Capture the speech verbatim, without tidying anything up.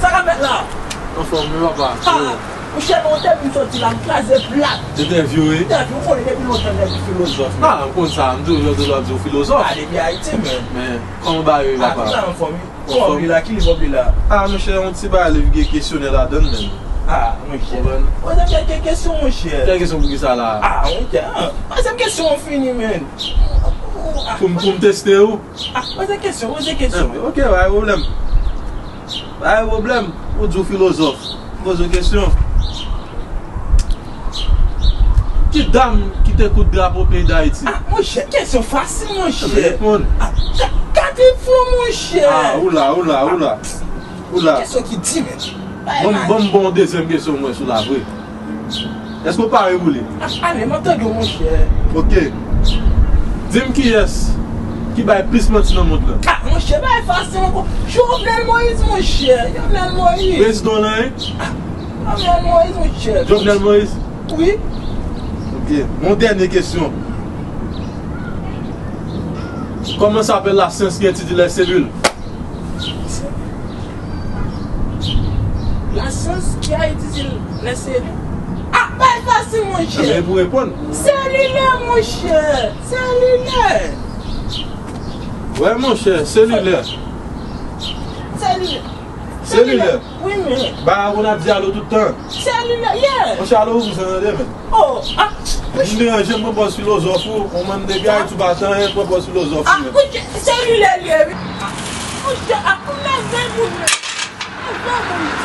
Sa k ap fèt la? Anfòm wi papa. Monchè, non, te vin soti la, m kraze plat. Entèvyou wi. Entèvyou, ou konnen depi lontan nèg filozòf. Ah, m konn sa, m toujou tande w ap di w filozòf. Ah, depi Ayiti menm. Men kòman bagay yo ye papa? Ah, tout sa anfòm wi. Kòman w ap li la? Ki liv w ap li la? Ah monchè, yon ti bagay liv gen kesyonè ladan l menm. Ah monchè. Poze m kèk kesyon monchè. Kèk kesyon poukisa la? Ah monchè, poze m kesyon an fini menm. Pou m pou m teste ou? Ah, poze kesyon, poze kesyon. Ok, pa gen pwoblèm. Pa gen pwoblèm. Ou di w filozòf. Poze w kesyon. Ki dam ki te koud drapo peyi Dayiti? Ah monchè, kesyon fasil monchè. Reponn. Ah, Ka- Catherine Flon monchè. Ah ou la, ou la, ou la. Ou la. Kesyon ki di menm. Ban m ban m ba w yon dezyèm kesyon mwen sou la vre. Èske w pare pou li? Ah, ale, m ap tande w monchè. Ok. Di m kiyès ki bay plis manti nan mond lan? Ah monchè, bagay fasil ankò. Jovenel Moïse monchè. Jovenel Moïse. Prezidan w lan wi? Ah, Jovenel Moïse monchè. Jovenel Moïse? Wi. Ok. Yon dènye kesyon. Kòman sa apèl lasyans ki etidye lèselil? Lasyans ki a etidye lèselil? Ah, bagay fasil monchè. Men pou reponn. Selilè monchè. Selilè. Wè monchè, selilè. Selilè. Selilè. Wi men. Bagay a konn ap di alo tout tan. Selilè, yeah. Monchè, alo ou san tande men. Oh, ah. M deranje m pran pòz filozòf ou, ou mann depi Ayiti ou pa t anyen, pran pòz filozòf ou men. Ah, monchè, selilè li ye wi. Ah, monchè, ah, ou lève moun men. Lève moun.